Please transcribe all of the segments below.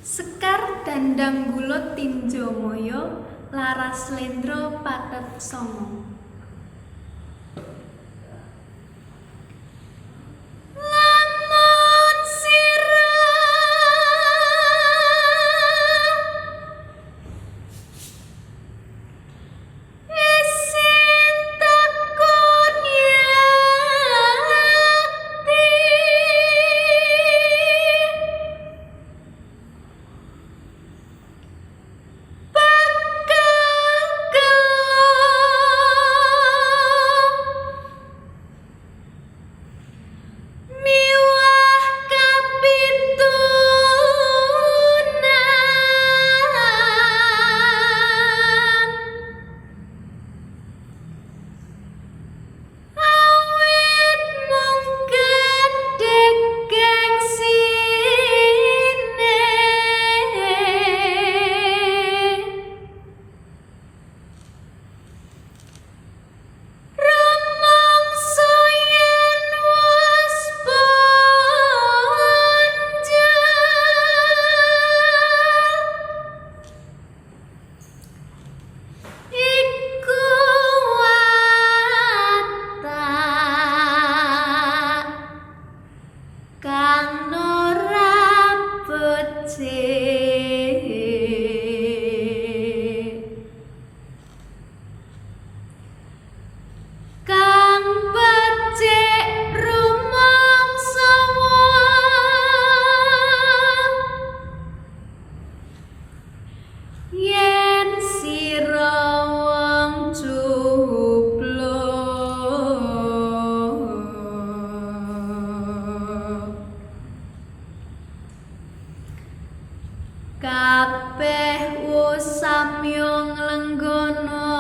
Sekar Dhandhanggula Tinjomaya laras sléndro pathet sanga. Lamun sira isin tekun yakti, bakal gelo miwah kapitunan, awit mung gedhe gengsine, rumangsa yen wis ponjol iku watak kang ora becik. Kang becik rumangsa wong yen sira wong cubluk, kabeh wus samya nglenggana,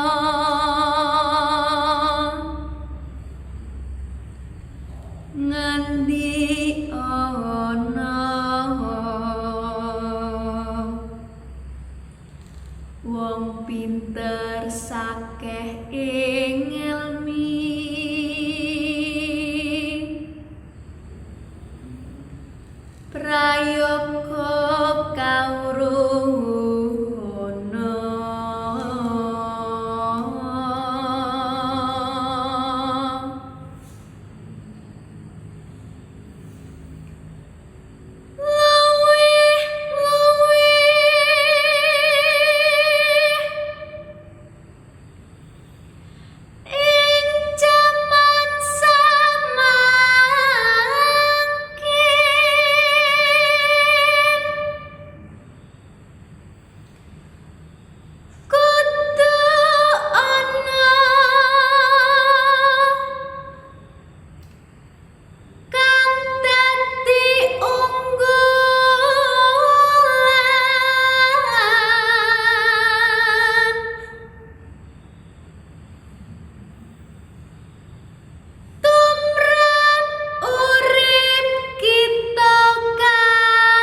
ngendi ana wong pinter sakeh ing ngelmi, prayoga kawruhana. Luwih luwih ing jaman samangkin, kudu ana kang dadi unggulan, tumrap urip kita kabeh.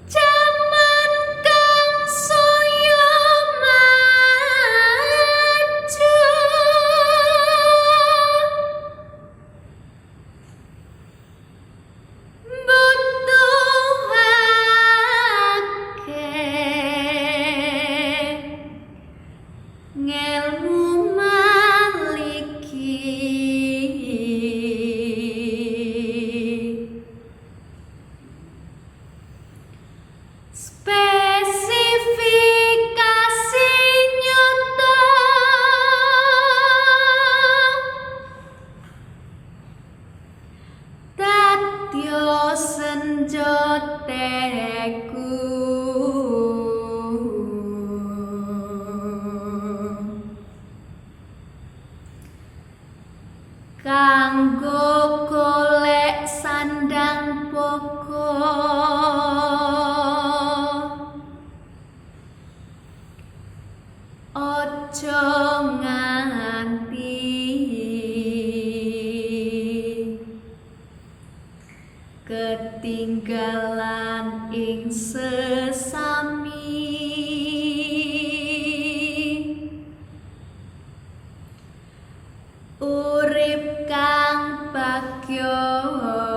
Jaman kang saya maju, mbutuhake ngelmu maliki. Spesifikasi nyata dadya senjoteku, kanggo golek sandang pokok, aja nganti ketinggalan ing sesami. kang bagya.